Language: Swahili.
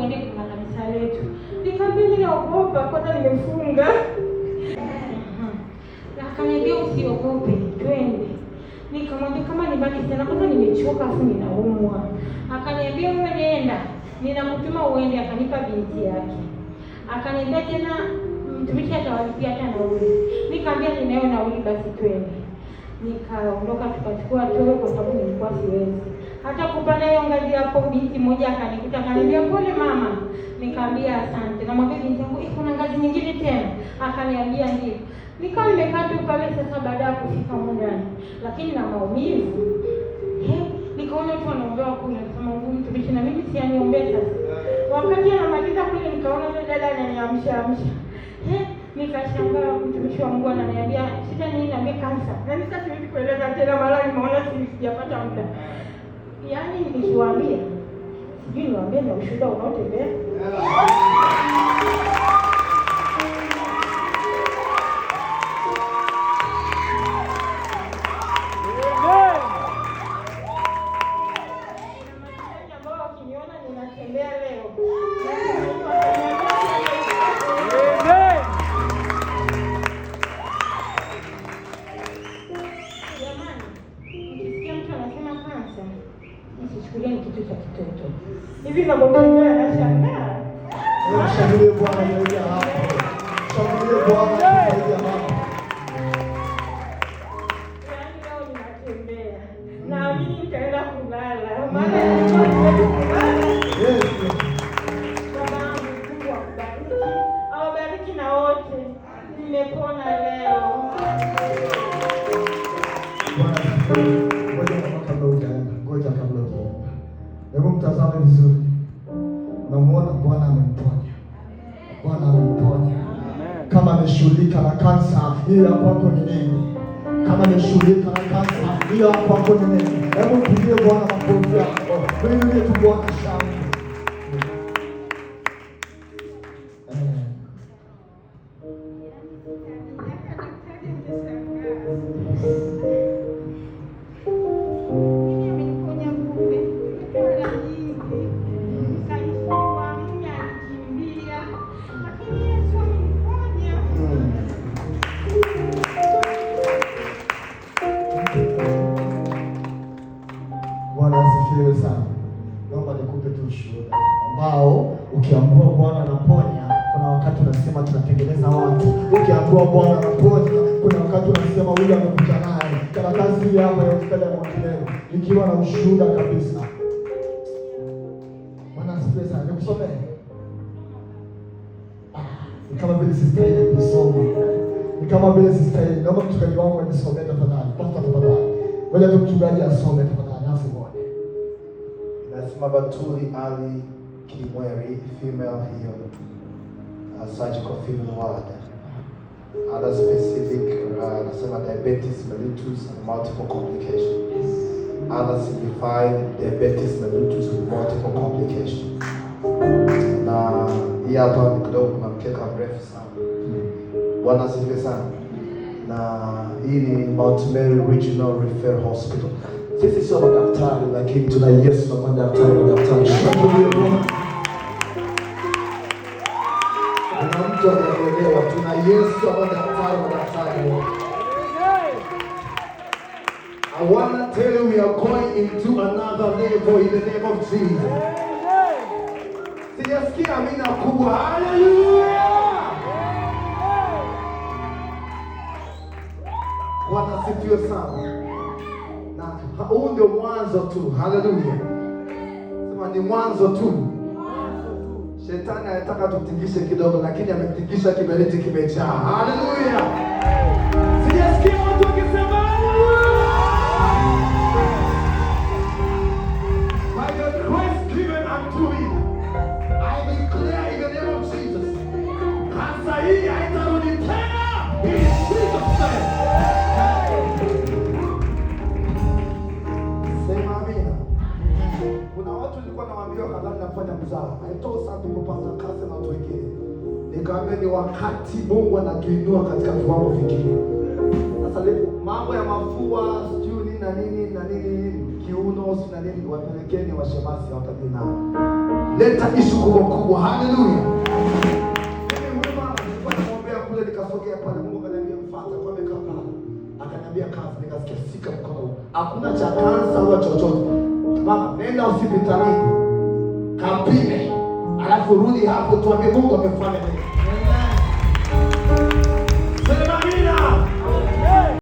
uende kuna kanisa letu. Nikamwambia mimi naogopa, kwanza nimefunga. Na akaniambia usiogope, twende. Nikamwambia kama ni mbali sana, kwanza nimechoka afu ninaumwa. Akaniambia wewe nenda, ninakutuma uende. Akanipa binti yake. Akaniambia tena mtumishi atawalipia hata nauli. Nikamwambia ninayo nauli, basi twende. Nikaondoka tukachukua toyo kwa sababu nilikuwa siwezi hata kupanda hiyo ngazi. Hapo binti moja akanikuta akaniambia pole mama. Nikamwambia asante. Namwambia binti yangu, kuna ngazi nyingine tena? Akaniambia ndio. Nikawa nimekaa tu pale sasa baada ya kufika huko ndani, lakini na maumivu. Nikaona watu wanaombewa kule, nikasema Mungu mtumishi na mimi si aniombee sasa. Wakati anamaliza kule nikaona yule dada ananiamsha amsha. Nikashangaa mtumishi wa Mungu ananiambia shida nini? Niambia kansa. Na mimi sasa siwezi kueleza tena, mara nimeona sijapata muda. Yaani nikiwaambia sijui niwaambie na ushuhuda unaotembea. Ambao wakiniona ninatembea leo. Jamani, mkisikia mtu anasema kansa, msichukulie ni kitu cha kitoto. Hivi ninavyoongea anashangaa. Shangilie Bwana zaidi ya hapo. Shangilie Bwana zaidi ya hapo. Yaani leo ninatembea. Naamini nitaenda kulala. Maana nilikuwa siwezi kulala. Yes. Baba yangu, Mungu akubariki. Awabariki na wote. Nimepona leo. Bwana asifiwe. Ngoja kama kabla hujaenda, ngoja kabla hujaenda. Hebu mtazame vizuri. Unamuona Bwana amemponya. Bwana amemponya. Kama ameshughulika na kansa, hiyo ya kwako ni nini? Kama ameshughulika na kansa, hiyo ya kwako ni nini? Hebu mpigie Bwana makofi yako. Mwinulie tu Bwana shangwe. Mimi ameniponya bure. Nimepewa hela nyingi. Nikaishiwa, mume alikimbia. Lakini Yesu ameniponya. Bwana asifiwe sana. Naomba nikupe tu ushuhuda ambao ukiambiwa Bwana anaponya, kuna wakati unasema tunatengeneza watu. Ukiambiwa Bwana anaponya, kuna wakati unasema huyu amekuja naye. Karatasi hii hapa ya hospitali ya Mount Meru ikiwa na ushuhuda kabisa. Bwana asifiwe sana. Nikusomee? Ni kama vile sistahili kusoma. Ni kama vile sistahili. Naomba mchungaji wangu anisomee tafadhali. Pastor tafadhali. Ngoja tu mchungaji asome tafadhali, alafu uone. Inasema Batuli Ali Kimweri, female healed, surgical female ward. Other specific, anasema diabetes mellitus and multiple complications. Other simplified diabetes mellitus with multiple complications. Na hii hapa ni kidogo kuna mkeka mrefu sana. Bwana asifiwe sana. Na hii ni Mount Meru Regional Referral Hospital. Sisi sio madaktari, lakini tuna Yesu na madaktari, madaktari. Shangilie Bwana. Kuna mtu anaelewa, tuna Yesu na madaktari, madaktari wote. I wanna tell you we are going into another level in the name of Jesus. Sijasikia amina kubwa. Hallelujah! Bwana asifiwe sana. Na huu ndio mwanzo tu. Hallelujah. Sema ni mwanzo tu. Shetani anataka tutingishe kidogo, lakini ametingisha kiberiti kimejaa. Hallelujah. Sijasikia watu wakisema hallelujah. By the grace given unto me, I declare in the name of Jesus, kansa hii haitarudi tena in Jesus' name. Sema amina. Kuna watu nilikuwa nawaambia wakadhani nafanya mzaha. I told some people, Pastor Kasi na watu wengine. Nikamwambia ni wakati Mungu anatuinua katika viwango vingine. Sasa leo mambo ya mafua sijui nini na nini na nini, kiuno sijui na nini, wapelekeni washemasi watajua nao. Leta issue kubwa kubwa. Haleluya. Mimi huyu mama nilikuwa namwombea kule, nikasogea pale, Mungu akaniambia mfuate, kwa amekaa pale. Akaniambia kansa, nikasikia sika mkono huu. Hakuna cha kansa wala chochote. Mama, nenda hospitalini. Kapime. Alafu rudi hapo tuambie Mungu amefanya nini.